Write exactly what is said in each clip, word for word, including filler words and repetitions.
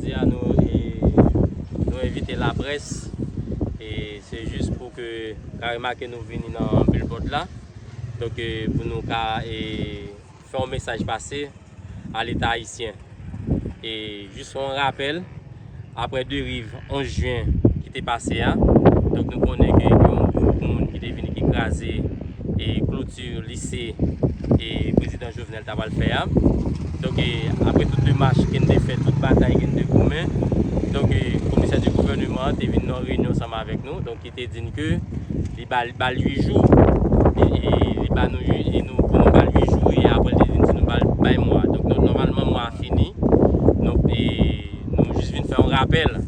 Jodi a nou, e, nou envite laprès, e se jis pou ke ka remake nou vini nan billboard la. Donk, e, pou nou ka, e, fè yon mesaj pase a Leta ayisyen. E jis yon rapèl, apre deriv onz jen ki te pase a, donk nou konnen ke gen yon gwoup moun ki te vini ki kraze e kloti lise e prezidan Jovenel ta pral fè a. Donk, e, apre tout demach ke n te fè, tout batay ke n te goumen, donk, e, komisè di gouvèneman an te vin nan yon reyinyon ansanm avèk nou, donk ki te di n ke li ba, ba l uit jou. E, e li ba nou, e nou, pou nou ba l uit jou, e apre l te vin di nou ba l, bay mwa. Donk, nou, nòmalman, mwa a fini. Donk, e nou jis vin fè yon rapèl.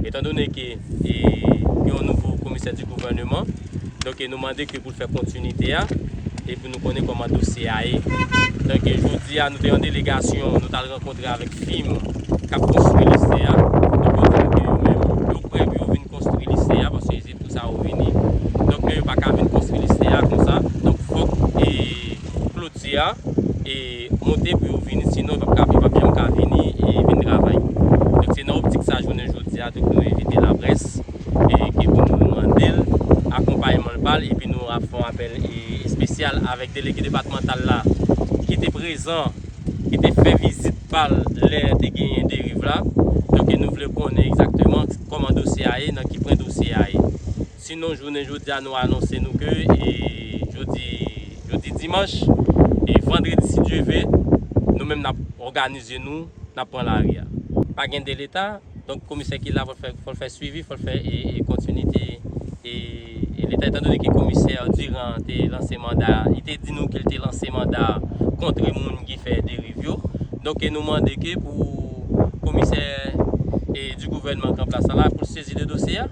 Etandone ke, e, gen yon nouvo komisè di gouvèneman, donk, e nou mande ke pou l fè kontinite a, e pou nou konnen kòman dosye a ye. Donk, e jodi a, nou te yon delegasyon, nou t al rankontre avèk fim k ap konstwi lise a. Donk, yo di nou ke yo menm, yo prè pou yo vin konstwi lise a, paske se pou sa yo vini. Donk, men yo pa ka vin konstwi lise a konsa. Donk, fòk, e, kloti a, e, monte pou yo vini, sinon yo p ap ka, yo p ap janm ka vini e vin travay. Donk, se nan optik sa, jounen jodi a, donk, nou envite laprès, e, ke pou nou mande l akonpayman l pa l, epi nou ap fè yon apèl, e, espesyal avèk delege depatmantal la, ki te prezan, ki te fè vizit pa l lè te genyen deriv la. Donk, e nou vle konnen egzakteman kòman dosye a ye, nan ki pwen dosye a ye. Sinon, jounen jodi a, nou anonse nou ke, e, jodi, jodi dimanch, e vandredi, si Dye ve, nou menm n ap òganize nou, n ap pran lari a. Pa gen de Leta, donk komisè ki la, fò l fè, fò l fè swivi, fò l fè, e, e kontinite, e, e Leta, etandone ke komisè Durand te lanse manda, li te di nou ke l te lanse manda kont moun ki fè deriv yo. Donk, e nou mande ke pou komisè, e, di gouvènman ki an plas la, pou l sezi de dosye a.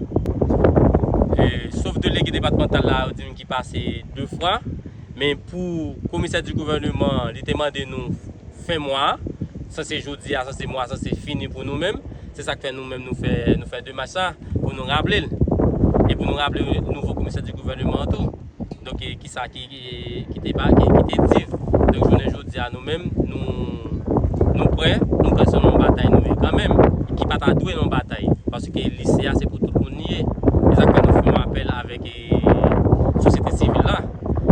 E, sof delege depatmantal la, yo di m ki pase de fwa. Men pou komisè di gouvèneman, li te mande nou fen mwa a. Sanse jodi a, sanse mwa a, sanse fini pou nou menm. Se sa k fè nou menm nou fè, nou fè demach sa pou nou raple l. E pou nou raple nouvo komisè di gouvèneman an tou. Donk, e, kisa ki, ki, ki te pa, ki, ki te di. Donk, jounen jodi a, nou menm, nou, nou prè, nou prè se nan batay nou ye kanmenm, ki pa ta dwe nan batay, paske lise a se pou tout moun li ye. Se sa k fè nou fè yon apèl avèk, e, sosyete sivil la,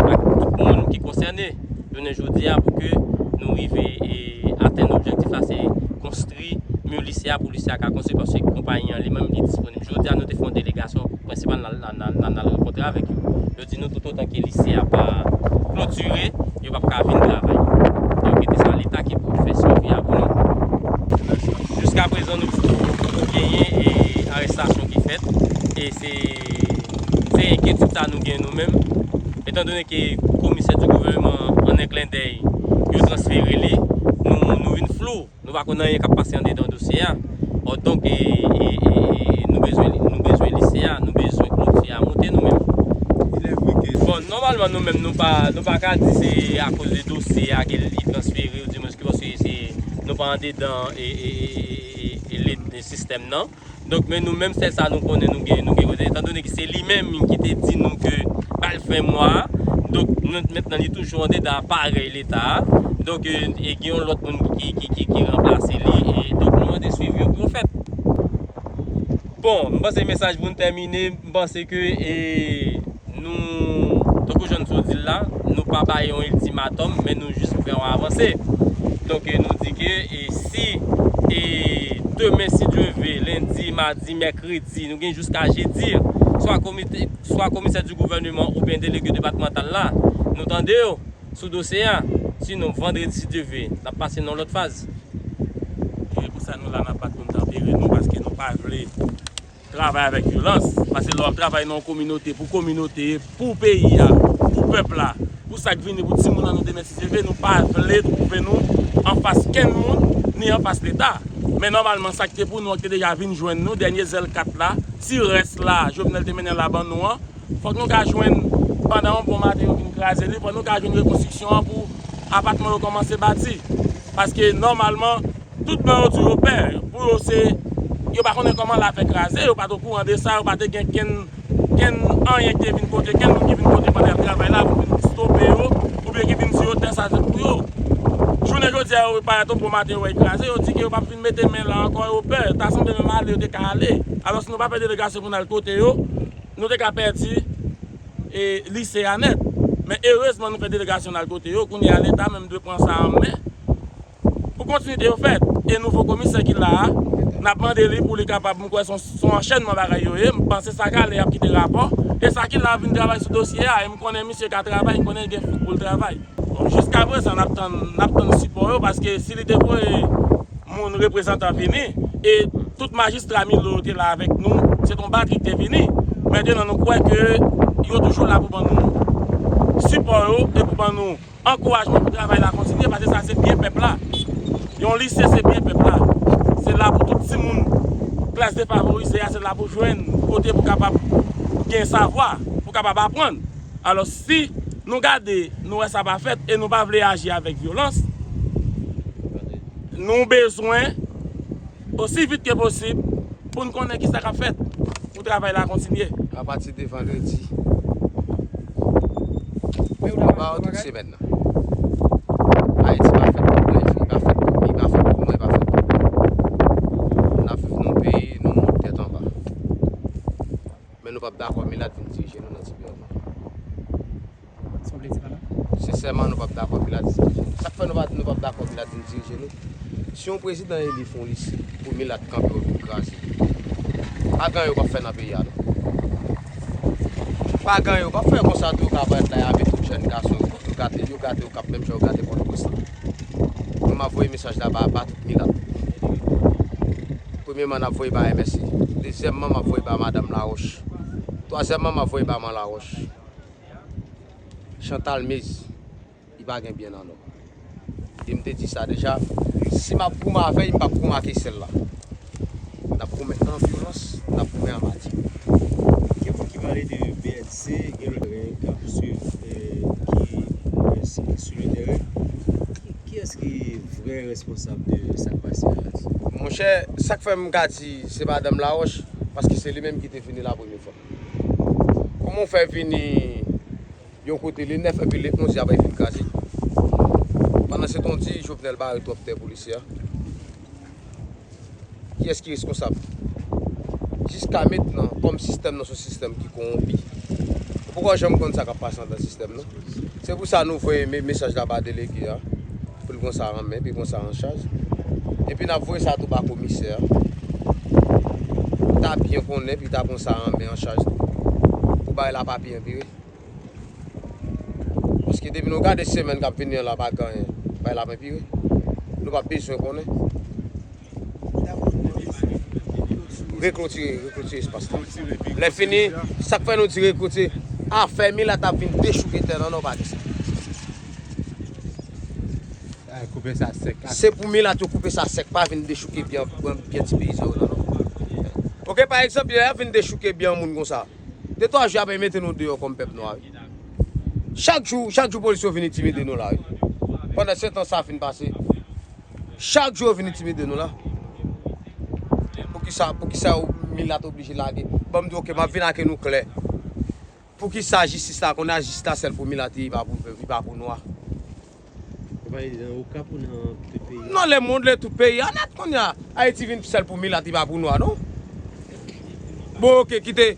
ak tout moun ki konsène, jounen jodi a, pou ke nou rive, e, atenn objektif la, se konstwi mi lise a pou lise a ka konstwi, paske konpayi an li menm li disponib. Jodi a, nou te fè yon delegasyon prensipal n al, n al, n al, n al rankontre avèk yo. Yo di nou toutotan ke lise a pa klotire, yo p ap ka vin travay. Donk, se sa Leta ki pou fè swivi a pou nou. Jiskaprezan, nou poko genyen, e, arestasyon ki fèt. E se, se enkyetid sa nou gen nou menm. Etandone ke komisè di gouvèneman, an en klen dèy, yo transfere li, nou, nou vin flou. Nou pa konn anyen k ap pase andedan dosye a. Ò, donk, e, e, e, e, nou bezwen, nou bezwen lise a, nou bezwen kloti a monte nou menm. Bon, nòmalman, nou menm, nou pa, nou pa ka di se akoz de dosye a ke li transfere, ou di mwen ki paske se, nou pa andedan, e, e, e, e, e, e, e sistèm nan. Donk, men nou menm, sèl sa nou konnen, nou gen, nou gen koze. Etandone ke se li menm ki te di nou ke ba l fen mwa a, donk, nou, mentnan, li toujou andedan aparèy Leta a. Donk, e, e gen yon lòt moun ki, ki, ki, ki ranplase li. E, donk, nou mande swivi yo pou yo fèt. Bon, m panse mesaj pou n tèmine, m panse ke, e, nou, tankou jan n sot di l la, nou pa bay yon iltimatòm, men nou jis fè yon avanse. Donk, e, nou di ke, e, si, e, demen, si Dye ve, lendi, madi, mèkredi, nou gen jiska jedi, swa komite, swa komisè di gouvèneman oubyen delege depatmantal la, nou tande yo sou dosye a. Sinon, vandredi, si Dye ve, n ap pase nan yon lòt faz. E pou sa nou la, n ap bat pou n tanpere nou, paske nou pa vle travay avèk vyolans. Paske lè w ap travay nan yon kominote, pou kominote, pou peyi a, pou pèp la, pou sa k vini, pou timoun an nou demen, si Dye ve, nou pa vle twouve nou anfas kenn moun, ni anfas Leta. Men nòmalman, sa k te pou nou an, ki te deja vin jwenn nou, dènye zèl kat la, ti rès la, Jovenel te mennen la ban nou an, fòk nou ka jwenn, pandan yon bon maten, yo vin kraze li, fòk nou ka jwenn rekonstriksyon an pou apatman yo kòmanse bati. Paske nòmalman, tout blan yo di yo pè. Pou yo se, yo pa konnen kòman lafè kraze, yo pa t okouran de sa, yo pa te gen kenn, kenn anyen ki te vin kote, kenn moun ki vin kote pandan y ap travay la pou vin stope yo, oubyen ki vin di yo tè sa se pou yo. Jounen jodi a, yo parèt yon bon maten, yo wè l kraze, yo di ke yo p ap vin mete men la ankò, yo pè. Ta sanble menm ale, yo te ka ale. Alòs, nou pa fè delegasyon pou n al kote yo, nou te ka pèdi e lise a nèt. Men erezman, nou fè delegasyon n al kote yo. Kounye a, Leta menm dwe pran sa an men pou kontinite yo fèt. E nouvo komisè ki la a, n ap mande li pou li kapab, m kwè se yon, se yon anchènman bagay yo ye. M panse sa k ale, y ap kite rapò. E sa ki la a vin travay sou dosye a. E m konnen misye ka travay, m konnen l gen fòs pou l travay. Bon, jiska prezan, n ap tann, n ap tann sipò yo, paske si li te voye moun reprezantan vini, e tout majistra Milo yo te la avèk nou, se t on batri ki te vini. Mentenan, nou kwè ke yo toujou la pou ban nou sipò yo e pou ban nou ankourajman pou travay la kontinye, paske sa se byen pèp la. Yon lise se byen pèp la. Se la pou tout timoun klas defavorize a, se la pou jwenn kote pou kapab gen savwa, pou kapab aprann. Alò, si nou gade, nou wè sa pa fèt e nou pa vle aji avèk vyolans, nou bezwen, osi vit ke posib, pou n konnen kisa k ap fèt, pou travay la kontinye. Apati de vandredi, nou ba yo tout semèn nan. Ayiti pa fèt pou mwen, li pa fèt pou, li pa fèt pou mwen, li pa fèt pou nou. N ap viv nan peyi, nou moute tèt anba. Men nou p ap dakò milat vin dirije nou nan ti peyi nou. Sa w vle di pa la? Sensèman, nou p ap dakò milat vin dirije nou. Sa k fè nou pa, nou p ap dakò milat vin dirije nou? Si yon prezidan eli fè yon lise pou milat kanpe yo vin kraze, pa gen anyen yo p ap fè nan peyi a, non. Pa gen anyen yo p ap fè konsa tou, yo ka parèt la, y a mete yon jèn gason, yo gate, yo gate yo kap menm jan yo gate Pòtoprens lan. Mwen, m ap voye mesaj la ba, ba tout milat. Premyèman, n ap voye ba M S C. Dezyèmman, m ap voye ba madanm Laroche. Twazyèmman, m ap voye ba Man Laroche. Chantal Mez, li pa gen byen nan nò. E m te di sa deja, si m ap goumen avè l, m p ap goumen ak Esèl la. N ap goumen an vyolans, n ap goumen an mati. Gen moun ki pale de B N C, gen lòt ki ap swiv, eh, ki, eh, si, sou le teren. Ki, kiyès ki vrè responsab de sa k pase a la? Monchè, sa k fè m ka di se madanm Laroche, paske se li menm ki te vini la premye fwa. Kòman w fè vini yon kote le nèf epi le onz y ap vin kraze? Pandan se tan w di Jovenel bare twòp tè pou lise a. Kiyès ki reskonsab? Jiska mentnan, kòm sistèm nan se yon sistèm ki kowonpi, ou poko janm konn sa k ap pase anndan sistèm nan. Se pou sa nou voye me-, mesaj la ba delege a, pou l pran sa an men, pou l pran sa an chaj. Epi n ap voye sa tou ba komisè a, pou ta byen konnen, pou ta pran sa an men an chaj tou, pou bagay la pa pi anpire. Paske depi nou gade semèn k ap vini an la, pa gen anyen, bagay la ap anpire. Nou p ap bezwen konnen. Reklotire, reklotire espas la. Lè fini, sa k fè nou di reklotire, afè milat ap vin dechouke tè nan non pa gen sa. Ay, koupe sa sèk. Se pou milat yo koupe sa sèk, pa vin dechouke byen, byen ti peyizan yo nan non. Oke, pa egzanp, lè y ap vin dechouke byen moun konsa, de twa jou apre, mete nou deyò kòm pèp nwa, wi. Chak jou, chak jou polis yo vin entimide nou la, wi. Pandan se tan sa fin pase, chak jou yo vin entimide nou la. Poukisa, poukisa yo milat oblije lage? Ban m di, oke, m ap vin ak nou klè. Poukisa jistis la, kounye a jistis la sèl pou milat, li pa pou, li pa pou nwa? Ou pale de nan Okap ou nan tout peyi a? Non, lemonn, le tout peyi a nèt kounye a. Ayiti vin sèl pou milat, li pa pou nwa, non. Bon, oke, kite,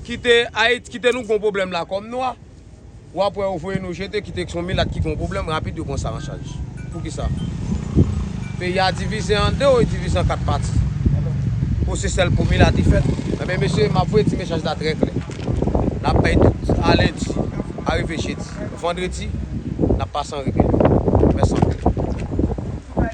kite Ayiti, kite nou gon pwoblèm la kòm nwa. W ap wè yo voye nou jete, kite k se yon milat ki gon pwoblèm, rapid yo pran sa an chaj. Poukisa? Peyi a divize an de, e divize an kat pati. Pou se sèl pou milat li fèt. Enben, mesye, m ap voye ti mesaj la trè klè. N ap bay tout a lendi, arive jedi. Vandredi, n ap pase an revye. Mèsi anpil.